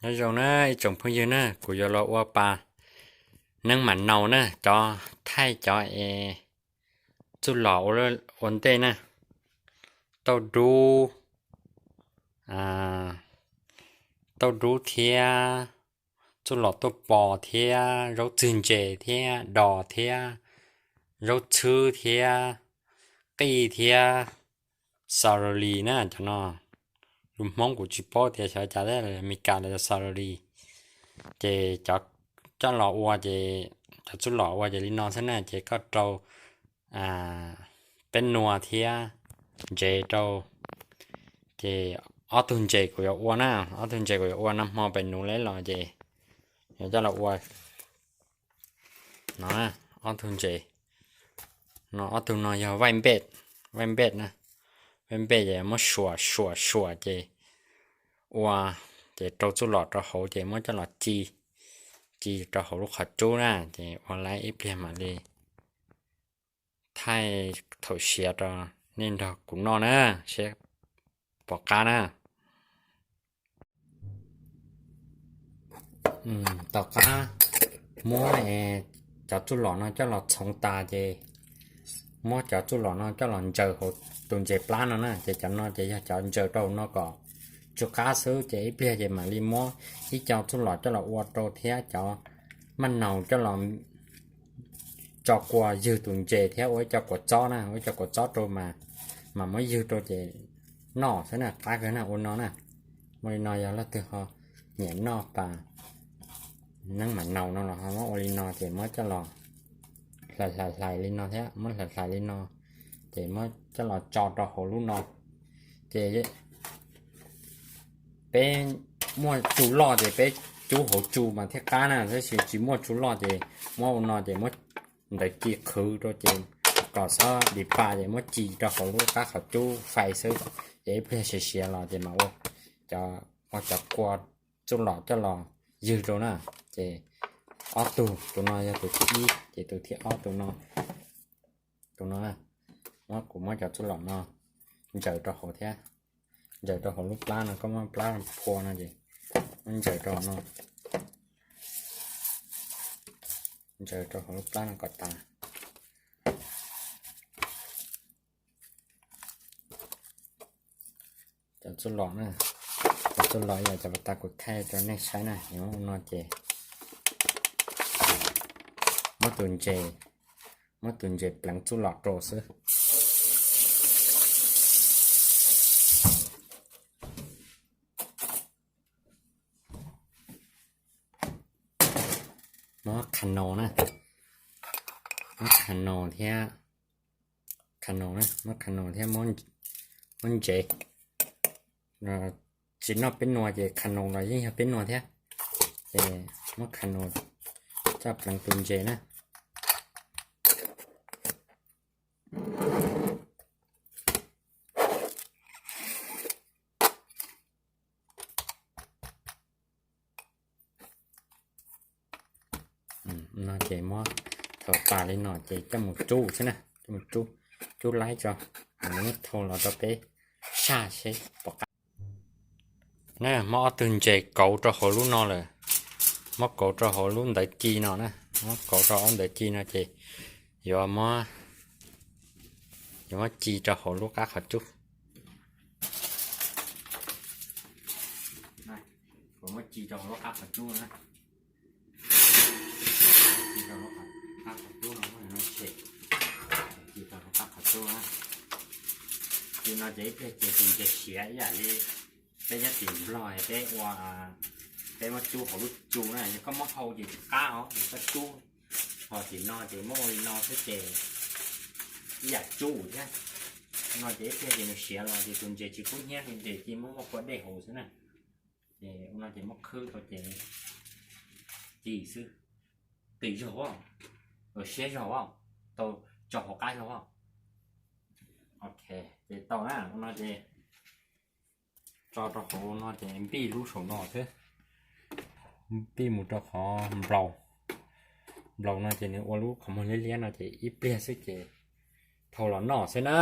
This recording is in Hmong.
Nyob zoo na ib tsoom phooj ywg na, kuv yuav los ua pas neeb mam naus na, cov thaij cov es txuj lom ua ntej na, tauj dub, tauj dub thiab txuj lom tuaj pos thiab zaub txwg ntses thiab dos thiab zaub txhwb thiab qij thiab xaus lis na cov no. Lus Hmoob kuv tsis paub tias xyov cas, Meskas los yog xaus lis. Ces coj los ua ces cov txuj lom ua ces li no xwb na, ces koj rau peb nua thiab ntsev rau. Ces ob tug ntses kuv yuav ua na, ob tug ntses kuv yuav ua nag hmo pem nuv leb los ces yuav coj los ua no. Ob tug ntses no, ob tug no yog vaij npej, vaij npej na, vaij npej ces muab suam suam suam ces ua, ces rau txuj lom rau hauv ces muab coj los ci, ci rau hauv lub qhov cub na, ces ua lawm ib pliag mam li thaij thaum siav rau nej nrog kuv noj na, seb puas qab na. Tom qab muab cov txuj lom no coj los txhoov tas ces muab cov txuj lom no coj los ntsaws hauv tus ntses plab no na, ces cov no ces yog cov ntsaws rau hauv no kom tsw qab xwb, ces ib pliag ces mam li muab ib co txuj lom coj los ua rau thiab cov maj naus coj los tso kua ywg tus ntses thiab ua ib co kua txob na, ua ib co kua txob rau mas, mas muab ywg rau ces noj xwb na, qab kawg na ua no na. Ua li no yog leej twg ho nyiam noj pas neeb mam naus no los ho muab ua li no ces muab coj los hlais hlais hlais li no thiab, muab hlais hlais li no ces muab coj los tso rau hauv lub no. Ces peb muaj tsu loj ces peb cub hauv tsu mas thiaj qab na, tab sis tsis muaj tsu loj ces muab ua no ces muab ntawv ci qhwv rau ces kom xob dim pa ces muab ci rau hauv lub qab qhov cub fais xwb, ces ib pliag siav siav los ces mam ua cov, ua cov kua txuj lom coj los ywg rau na. Ces ob tug, tus no yog tus thib ib ces tus thib ob tus no, tus no na, muab, kuv muab cov txuj lom no ntsaws rau hauv thiab, ntsaws rau hauv lub plab no, koj muab plab phua no ces muab ntsaws rau hauv no, ntsaws rau hauv lub plab no kom tas. Cov txuj lom na, cov txuj lom yog cov pas tas kuv thaij rau nej saib na, yog ua no ces muab tus ntses, muab tus ntses pleev txuj lom rau xwb. Muab qha naus na, muab qha naus thiab, qha naus na, muab qha naus thiab muab ntsev. Tsis noj peb nua ces qha naus los yeej yog peb nua thiab. Ces muab qha naus coj pleev tus ntses na. No ces muab thaum tas li no ces coj mus rub xwb na, coj mus rub, rub laib tso, nws muab thau los rau peb saj seb pom qab. Muab ob tug ntses kauv rau hauv lub no lawm, muab kauv rau hauv lub ntawv ci no na, muab kauv rau ob ntawv ci no ces yuav, yuav muab ci rau hauv lub qab qhov cub. Kuv muab ci rau hauv lub qab qhov cub na. Ci rau hauv qab qhov cub no, muab no tshem. Ci rau hauv qab qhov cub na. Li no ces ib pliag ces tus ntses siav ib yam li peb nyob tim Nplog peb ua, peb muab cub hauv lub tsu na, yog koj muab hau ces tsis qab os, yog koj cub ho tim no ces muab ua li no xwb ces ib yam cub thiab. No ces ib pliag ces nws siav los ces tus ntses tsis kub hnyiab, tus ntses cia muab muaj kua dej hauv xwb na. Ces ua no ces muab khwb rau ces ci xwb, qis zog, siab zog, tau tso hauv qab zog. Ok, ces tau na, ua no ces tso rau hauv no ces npij lub saum no xwb, npij mus rau qhov nplaus, nplaus no ces nws ua lub qhov muag liab liab no ces ib pliag xwb ces thau los noj xwb na.